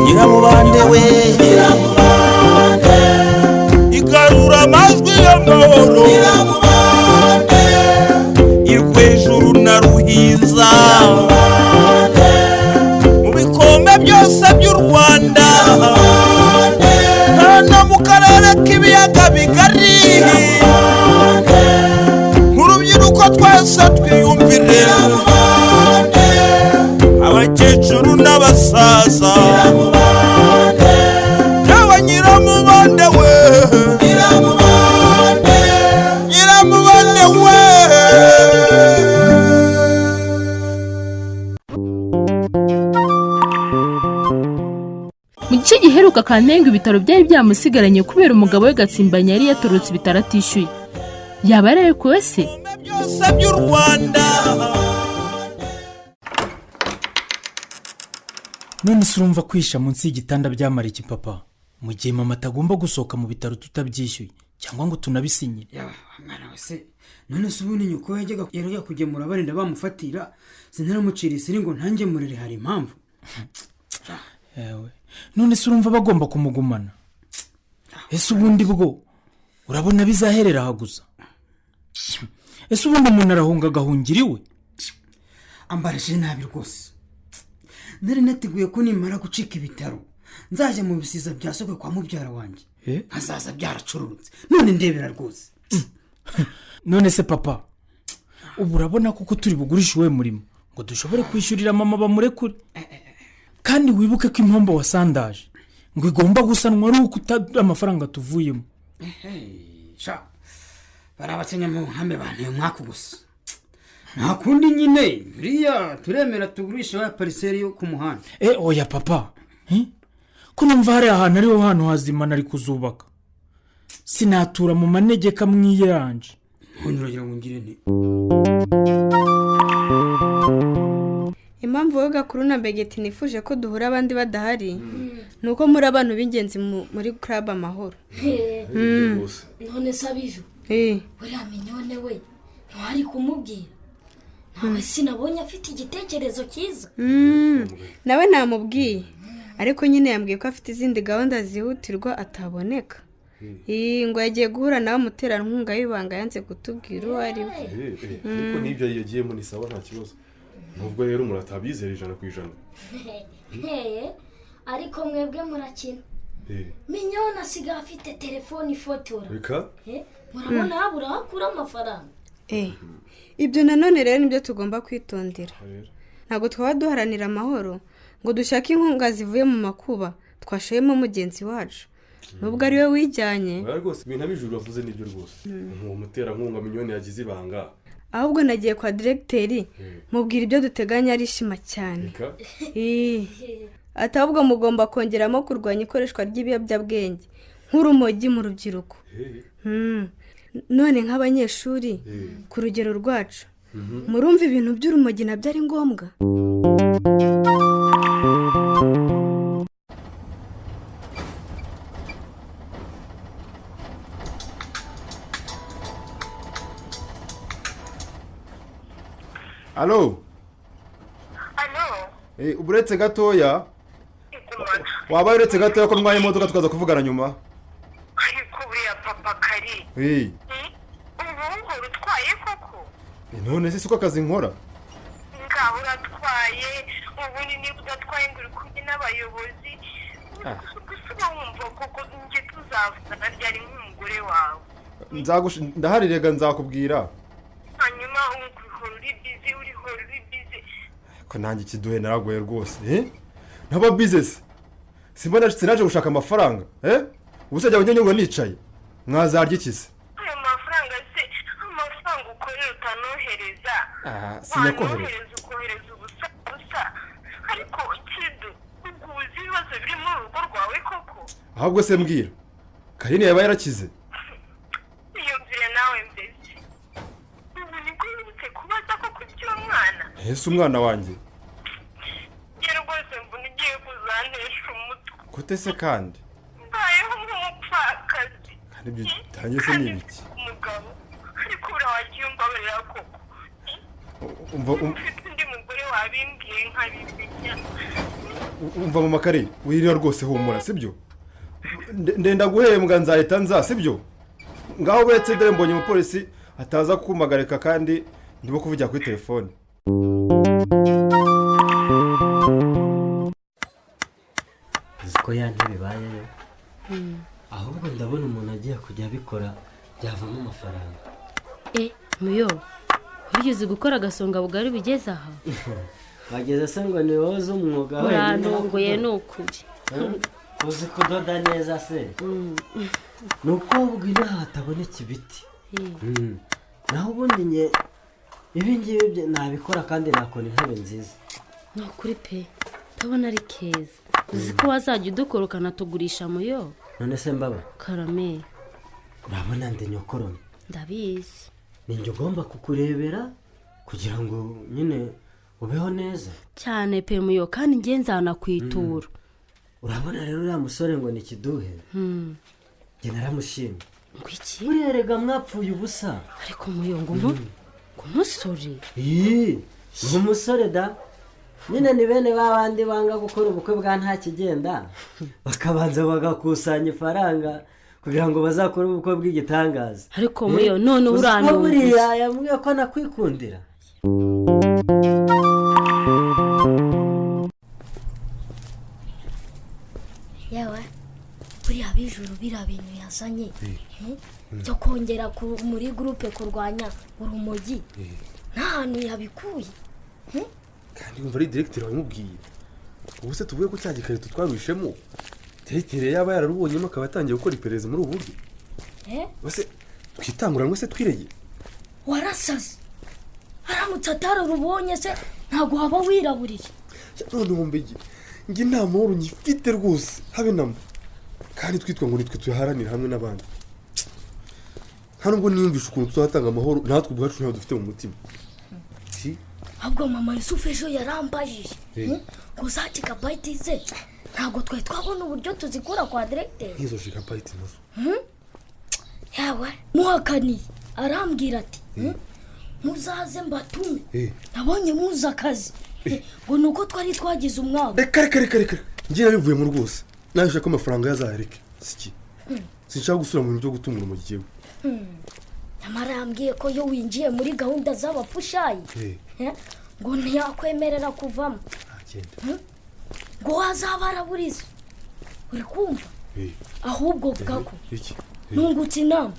Nyiramubande we, igarura amajwi y'amahoro irwejuru na Ruhiza, mu bikombe byose by'u Rwanda no mu karere k'ibiyaga bigari. Nk'urubyiruko twese twiyumvire, abakecuru n'abasaza. Yewe Nyiramubande we, Nyiramubande we! Mu gice giheruka, Kantenga ibitaro byari byamusigaranye kubera umugabo we Gatsimbanye yari yatorotse ibitaro atishyuye. Yaba yararekuwe se? Byose by'u Rwanda. None se urumva kwihisha munsi y'igitanda byamara iki, papa, mu gihe mama atagomba gusohoka mu bitaro tutabyishyuye cyangwa ngo tunabisinyire? Yawe mwana we se, none se ubundi nyoko yajyaga yajya kugemura barinda bamufatira, sinaramucira isiri ngo ntangemurire, hari impamvu? Yewe, none se urumva bagomba kumugumana? Ese ubundi bwo urabona bizaherera aha gusa? Ese ubundi umuntu arahunga agahungira iwe? Ambarije nabi rwose. Nari nateguye ko nimara gucika ibitaro nzajya mu bisiza bya sokwe kwa mubyara wanjye, nkazaza byaracururutse, none ndebera rwose. None se papa, ubu urabona koko turi bugurishe uwe murimo ngo dushobore kwishyurira mama bamurekure? Kandi wibuke ko impombo wasandaje ngo igomba gusanwa ari uko amafaranga tuvuyemo. Sha, bari abakenya mu nkambi banteye umwaka gusa, nta kundi nyine, buriya turemera tugurishe ya parcelle yo ku muhanda. Oya papa. Eh? Ko numva hari ahantu ariho hantu hazima nari kuzubaka, sinatura mu manegeka mwiyeranje. None uragira ngo ngire nte? Impamvu wowe, Gakuru na Begeti, nifuje ko duhura abandi badahari ni uko muri abantu b'ingenzi muri Club Amahoro. None se abiju, buriya Minyone we ntiwari kumubwira nawe? Sinabonye afite igitekerezo cyiza. Nawe namubwiye, ariko nyine yambwiye ko afite izindi gahunda zihutirwa ataboneka. Ngo yagiye guhura nawe umuterankunga w'ibanga, yanze kutubwira uwo ari we. Ariko n'ibyo yagiyemo ni sawa, nta kibazo, nubwo rero umuntu atabyizera 100%. Nteye, ariko mwebwe murakina. Minyone asigaye afite telefone ifotora. Reka. Murabona habura aho akura amafaranga. Ibyo nanone rero nibyo tugomba kwitondera. Rero. Ntabwo twaba duharanira amahoro ngo dushake inkunga zivuye mu makuba twashoyemo mugenzi wacu, nubwo ari we wijyanye. Oya rwose, ibintu abijuru bavuze nibyo rwose, uwo muterankunga Minyoni yagize ibanga. Ahubwo nagiye kwa diregiteri mubwira ibyo duteganya, arishima cyane. Reka. Ati ahubwo mugomba kongeramo kurwanya ikoreshwa ry'ibiyobyabwenge nk'urumogi mu rubyiruko. None nk'abanyeshuri ku rugero rwacu, murumva ibintu by'urumogi nabyo ari ngombwa? Alo? Alo. Uretse gatoya. Igumana. Wabaye uretse gatoya ko ntwaye imodoka, tukaza kuvugana nyuma. Ariko buriya papa kari, ubu uhora utwaye koko? None se siko akazi nkora? Ngaho uratwaye, ubundi niba udatwaye ngo uri kumwe n'abayobozi. Gusa uba wumva koko njye tuzavugana ryari nk'umugore wawe? Ndahari rega, nzakubwira. Hanyuma uhora uri busy, urihora uri busy. Ko nanjye ikiduhe naragoye rwose, eh? Ntaba busy simbona, sinaje gushaka amafaranga, eh? Ubu se jya ngo nicaye mwazarya iki se? Ayo mafaranga se, amafaranga ukorera utanohereza? Ah, sinakohereza. Wanohereza ukohereza ubusa busa. Ariko Kidu, ubwo uzi ibibazo biri muri urugo rwawe koko? Ahubwo se mbwira, Karine yaba yarakize? Iyumvire nawe mbese, ubu nibwo wibutse kubaza koko iby'umwana? Ese umwana wanjye? Njye rwose mbona ugiye kuzantesha umutwe. Gute se kandi? Mbayeho nk'umupfakazi. Kandi ibyo utangiye se ni ibiki? Umugabo Wabyihorera koko? Umva Ufite undi mugore wabimbwiye nkabimenya. Umva mama kare, wirira rwose, humura, sibyo? Ndenda guhembwa, nzahita nza, sibyo? Ngaho uretse, dore mbonye umupolisi ataza kumpagarika kandi ndimo kuvugira kuri telefone. Uzi ko ya ntebe ibayeyo? Ahubwo ndabona umuntu agiye kujya abikora byavamo amafaranga. E muyo, wigeze gukora agasonga bugari bugeze aha? Wageze se ngo ni wowe uzi umwuga wenyine? Urantunguye ni ukuri. Uzi kudoda neza se? Ni uko ubwo inaha hataboneka ibiti. Naho ubundi nye ibi ngibi nabikora kandi nakora intebe nziza. Ni ukuri pe, ndabona ari keza. Uzi ko wazajya udukora ukanatugurisha, muyo? None se mbaba? Karame. Urabona ndi nyokorome. Ndabizi. Ni njye ugomba kukurebera kugira ngo nyine ubeho neza. Cyane pe muyo, kandi njye nzanakwitura. Urabona rero uriya musore ngo ni Kiduhe, njye naramushimye. Ngo iki? Buriya erega mwapfuye ubusa. Ariko muyo, ngo ngo umusore? Ii, ni umusore da nyine, ni bene ba bandi banga gukora ubukwe bwa nta kigenda, bakabanza bagakusanya ifaranga kugira ngo bazakore ubukwe bw'igitangaza. Ariko muyo, none Uzi ko urantunguye. buriya yambwiye ko anakwikundira. Yewe, buriya bijuru biriya bintu yazanye byo kongera muri groupe kurwanya urumogi, nta hantu yabikuye. Kandi wumva ari diregiteri wabimubwiye. Ubu se tuvuge ko cya gikarito twarwishemo diregiteri yaba yararubonyemo, akaba atangiye gukora iperereza muri ubu buryo? Eh? Ese twitanguranwe se twirege? Warasaze! Aramutse atararubonye se, ntabwo waba wiraburiye? None mbege njye nta mahoro nyifite rwose, habe namba, kandi twitwa ngo nitwe tuyaharanira hamwe n'abandi. Nta nubwo niyumvisha ukuntu tuzatanga amahoro natwe ubwacu ntayo dufite mu mutima. Si? Ahubwo mama Yusufu ejo yarambajije ngo za gigabyte ze ntabwo twari twabona uburyo tuzikura kwa diregiteri. Nk'izo gigabyte nazo. Yawe, muhakaniye arambwira ati: Muzaze mbatume, nabonye muzi akazi." Ngo ni uko twari twagize umwaka. Reka reka reka reka, njye nabivuyemo rwose. Nawe ushaka amafaranga yazayareke siki. Sinshaka gusubira mu bintu byo gutunga urumogi jyewe. Nyamara yambwiye ko iyo winjiye muri gahunda z'abapushayi, ngo ntiyakwemerera kuvamo. Agenda. Ngo wazaba araburiza, uri kumva? Ahubwo bwako Iki? nungutse inama.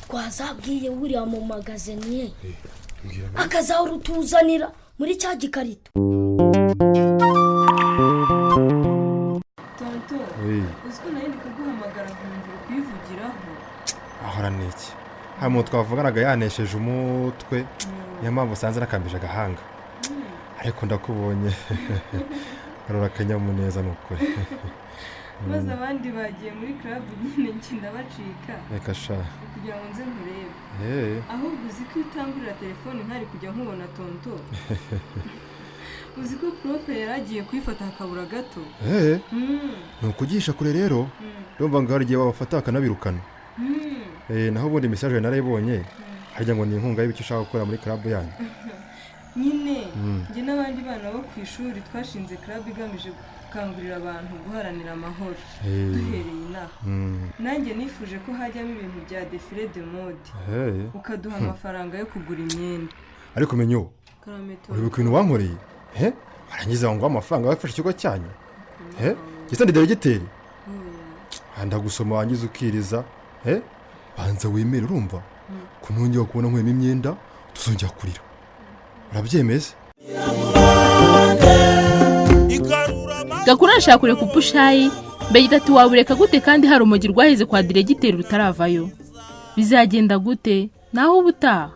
Twazabwiye wuriya mu magaziniye Mbwira nawe. akazarutuzanira muri cya gikarito. Tonto. Oui. Uzi ko nari ndi kuguhamagara nkumva uri kuyivugiraho? Ahora ni iki? Hari umuntu twavuganaga yanesheje umutwe, niyo mpamvu usanze nakambije agahanga, ariko ndakubonye karora akanyamuneza, ni ukuri. Maze abandi bagiye muri club nyine, njye ndabacika. Reka sha. Kugira ngo nze nkurebe. Ahubwo uzi ko iyo utangurira telefone ntari kujya nkubona, tonto? Uzi ko prof yari agiye kuyifata hakabura gato? Ni ukugisha kure rero. Ndumva ngo hari igihe babafata bakanabirukana. Naho ubundi message narayibonye, harya ngo ni inkunga y'ibyo ushaka gukora muri club yanyu? Nyine njye n'abandi bana bo ku ishuri twashinze club igamije gukangurira abantu guharanira amahoro duhereye inaha. Nanjye nifuje ko hajyamo ibintu bya défilé de mode, ukaduha amafaranga yo kugura imyenda. Ariko menya ubu Karame. uribuka ibintu wankoreye he, warangiza ngo nguhe amafaranga wafashe ikigo cyanyu he? Gisa ndi diregiteri. Ndagusoma wangiza ukiriza he. Banza wemere, urumva ko nongera kubona nkwemo imyenda tuzongera kurira, urabyemeze? Gakuru arashaka kureka upushayi. Mbegita ati: "Wabureka gute kandi hari urumogi rwaheze kwa diregiteri rutaravayo? Bizagenda gute?" Naho ubutaha.